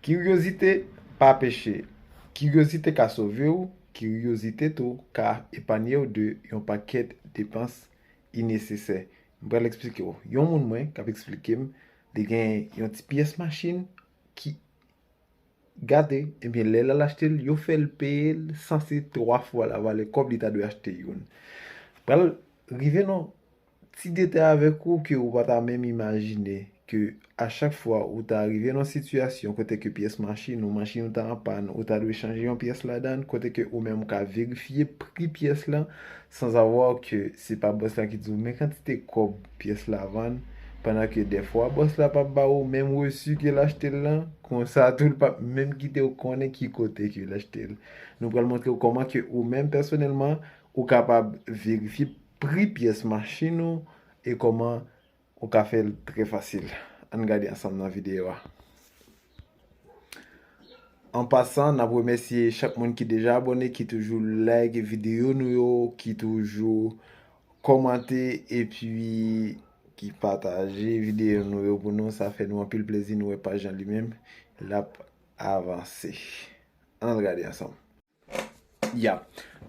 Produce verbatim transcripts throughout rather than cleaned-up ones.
Kiryozite pa peche. Kiryozite ka sove w, kiryozite tou ka epanye w de yon pakèt depans inesesè. M pral eksplike w. Yon moun mwen k ap eksplike m, li gen yon ti pyès machin ki gate, ebyen, lè l al achte l, yo fè l peye l sanse twa fwa lavalè kòb li ta dwe achte youn. Pral rive nan ti detay avèk ou ke ou pa ta menm imajine ke a chak fwa ou ta rive nan sitiyasyon kote ke pyès machin ou machin ou ta an pàn, ou ta dwe chanje yon pyès ladan, kote ke ou menm ou ka verifye pri pyès lan, sanzavwa ke se pa bòs la ki di w men kantite kòb pyès la vann, pandan ke dèfwa bòs la p ap ba ou menm resi ke l achte l lan, konsa tou l p ap menm kite w konnen ki kote ke l achte l. Nou pral montre w kòman ke ou menm pèsonèlman ou kapab verifye pri pyès machin ou e kòman ou ka fè l trè fasil. Ann gade ansanm nan videyo a. An pasan, n ap remèsye chak moun ki deja abòne, ki toujou like videyo nou yo, ki toujou kòmante, epi ki pataje videyo nou yo pou nou. Sa fè nou anpil plezi, nou wè paj lan li menm, l ap avanse. Ann al gade ansanm. Ya.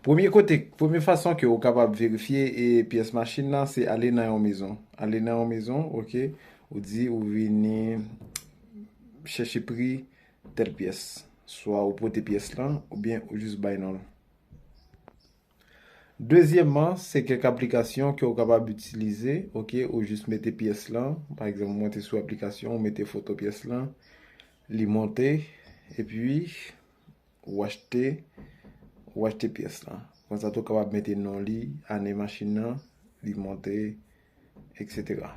Premye kote, premye fason ke ou kapab verifye e pyès machin nan, se ale nan yon mezon. Ale nan yon mezon, oke, ou di ou vini chèche pri tèl pyès. Swa ou pote pyès lan, oubyen ou jis bay non l. Dezyèmman, se kèk aplikasyon ke ou kapab itilize, oke, ou jis mete pyès lan. Pa egzanp, ou monte sou aplikasyon, ou mete foto pyès lan, li monte, epi ou achte, ou achte pyès lan. Konsa tou w kapab mete non li, ane machin nan, li monte, et cetera.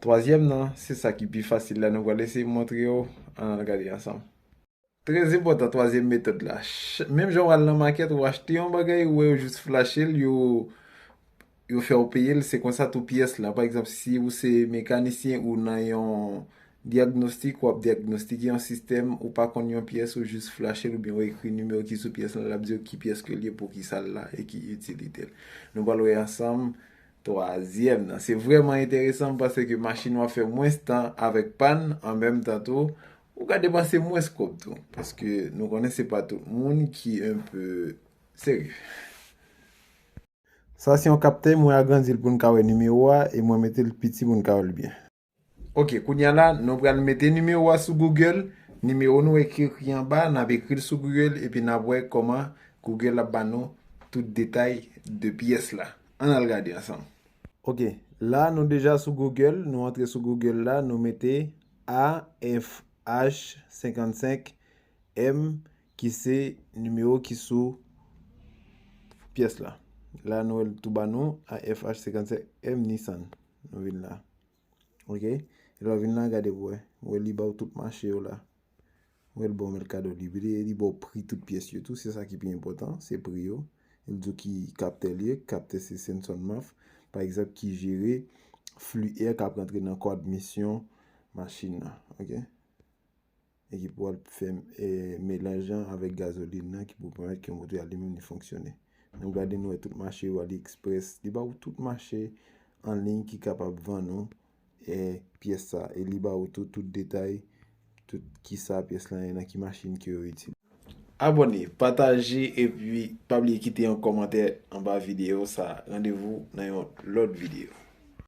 Twazyèm nan, se sa ki pi fasil la, nou pral eseye montre yo, ann al gade ansanm. Trè enpòtan, twazyèm metòd la. Ch-, menm jan w al nan makèt, ou achte yon bagay, ou wè yo jis flache l, yo, yo fè w peye l, se konsa tou pyès la. Pa egzanp, si ou se mekanisyen ou nan yon dyagnostik, w ap dyagnostike yon sistèm, ou pa konn yon pyès, ou jis flache l, oubyen w ekri nimewo ki sou pyès lan, l ap di w ki pyès ke l ye, pou ki sa l la, e ki itilite l. Nou pral wè ansanm twazyèm nan. Se vrèman enteresan paske machin w ap fè mwens tan avèk pàn, an menm tan tou, ou ka depanse mwens kòb tou. Paske nou konnen se pa tout moun ki enpe serye. Sa se yon kaptè, mwen agrandi l pou n ka wè nimewo a, e mwen mete l piti pou n ka wè l byen. Oke, kounye a la, nou pral mete nimewo a sou Google. Nimewo nou wè ki ekri anba, n ap ekri l sou Google, epi n ap wè kòman Google ap ba nou tout detay de pyès la. Ann al gade ansanm. Oke, la nou deja sou Google, nou antre sou Google la, nou mete A F H senkannsenk M ki se nimewo ki sou pyès la. La nou wè l tou ba nou, A F H senkannsenk M Nissan. Nou vin la. Oke? E lè w vin la, gade pou wè. Ou wè li ba w tout mache yo la. Ou wè l ba w mèt kado li. Li, li ba w pri tout pyès yo tou. Se sa ki pi enpòtan. Se pri yo. Li di w ki kaptè li ye. Kaptè se Senson Maf. Pa egzanp, ki jere fli è k ap rantre nan kò admisyon machin nan. Oke? E ki pou al fè, e, melanj lan avèk gazolin nan ki pou pèmèt ke motè a li menm li fonksyone. Nou gade nou wè tout mache yo AliExpress. Li ba ou tout mache an liy ki kapab vann ou, e, pyès sa. E li ba ou tout, tout detay, tout kisa pyès lan ye, nan ki machin ke yo itilize. Abòne, pataje, epi pa bliye kite yon kòmantè anba videyo sa. Randevou nan yon lòt videyo.